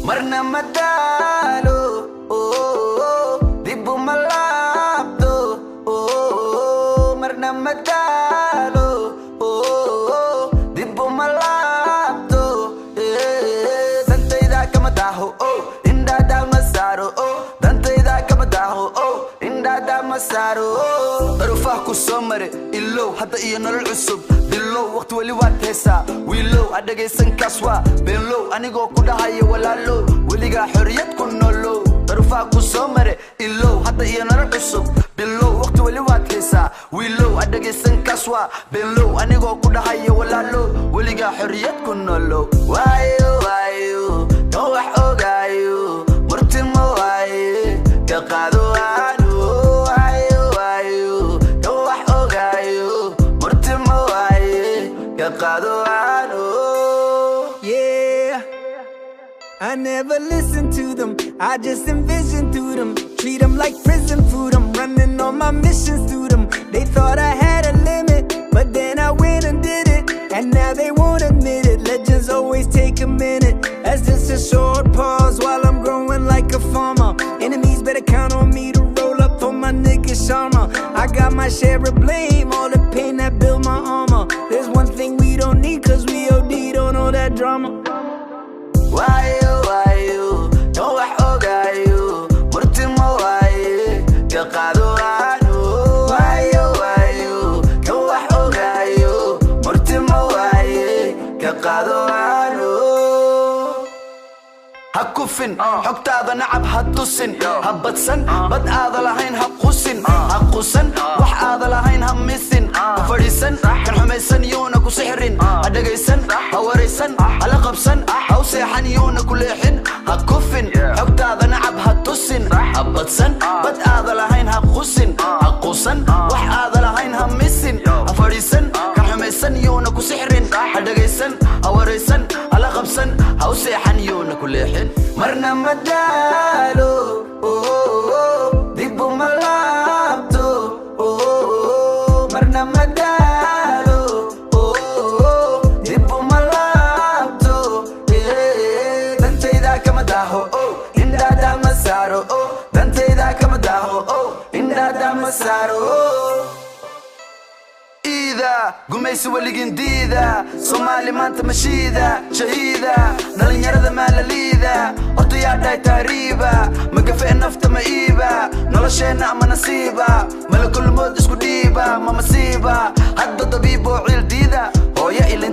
Marna ma daalo, dib uma laabto. Marna ma daalo, dib uma laabto. Dantayda kama daaho, indhaada ma saaro. Dantayda kama daaho, indhaada ma saaro. Daruufaha ku soo mare ilow, hadda iyo nolol cusub bilow. Waqti weli waad heesaa, wiilow. Ha dhegaysan, kaas waa beenlow. Anigoo ku dhahayo, walaalow, weligaa xorriyad ku nolow. Daruufaha ku soo mare ilow, hadda iyo nolol cusub bilow. Waqti weli waad heesaa, wiilow. Ha dhegaysan, kaas waa beenlow. Anigoo ku dhahayo, walaalow, weligaa xorriyad ku nolow. Waayo, waayo, kan wax ogaayo murtimo waaye, ka qaado waano. Waayo, waayo, kan wax ogaayo murtimo waaye, ka qaado waano. Yeah. I never listen to them, I just envision through them. Treat them like prison food, I'm running all my missions through them. They thought I had a limit, but then I went and did it. And now they won't admit it. Legends always take a minute. That's just a short pause while I'm growing like a farmer. Enemies better count on me to roll up for my nigga Sharma. I got my share of blame, all the pain that built my armor. There's one thing we don't need, 'cause we OD'd on all that drama. Waayo, waayo, kan wax ogaayo murtimo waaye, ka qaado waano. Waayo, waayo, kan wax ogaayo murtimo waaye, ka qaado waano. Ha kufin, xogtaada nacab ha tusin. Ha badsan bad aada lahayn, ha qusin, ha qusan wax aada lahayn, ha misin. Ha fadhiisan kan xumaysan, yuuna ku sixrin. Ha dhegaysan, ha waraysan, hala qabsan, ha u seexan, yuuna ku leexin. Ha kufin, xogtaada nacab ha tusin. Ha badsan bad aada lahayn, ha qusin, ha qusan wax aada lahayn, ha misin. Ha fadhiisan kan xumaysan, yuuna ku sixrin. Ha dhegaysan, ha waraysan, hala qabsan, ha u seexan, yuuna ku leexin. Marna ma daalo, dib uma laabto. Marna ma daalo, dib uma laabto. Dantayda kama daaho, indhaada ma saaro. Dantayda kama daaho, indhaada ma saaro. Iida gumaysi weligin diida. Soomaali maanta mashiida shahiida. Dhalinyarada maalaliida horta yaa dhahay tahriiba? Magafee nafta ma iiba? Nolosheenna ama nasiiba malakulmood isku dhiiba, ma masiiba hadda dabiiboo ciil diida. Hooyo ilinta.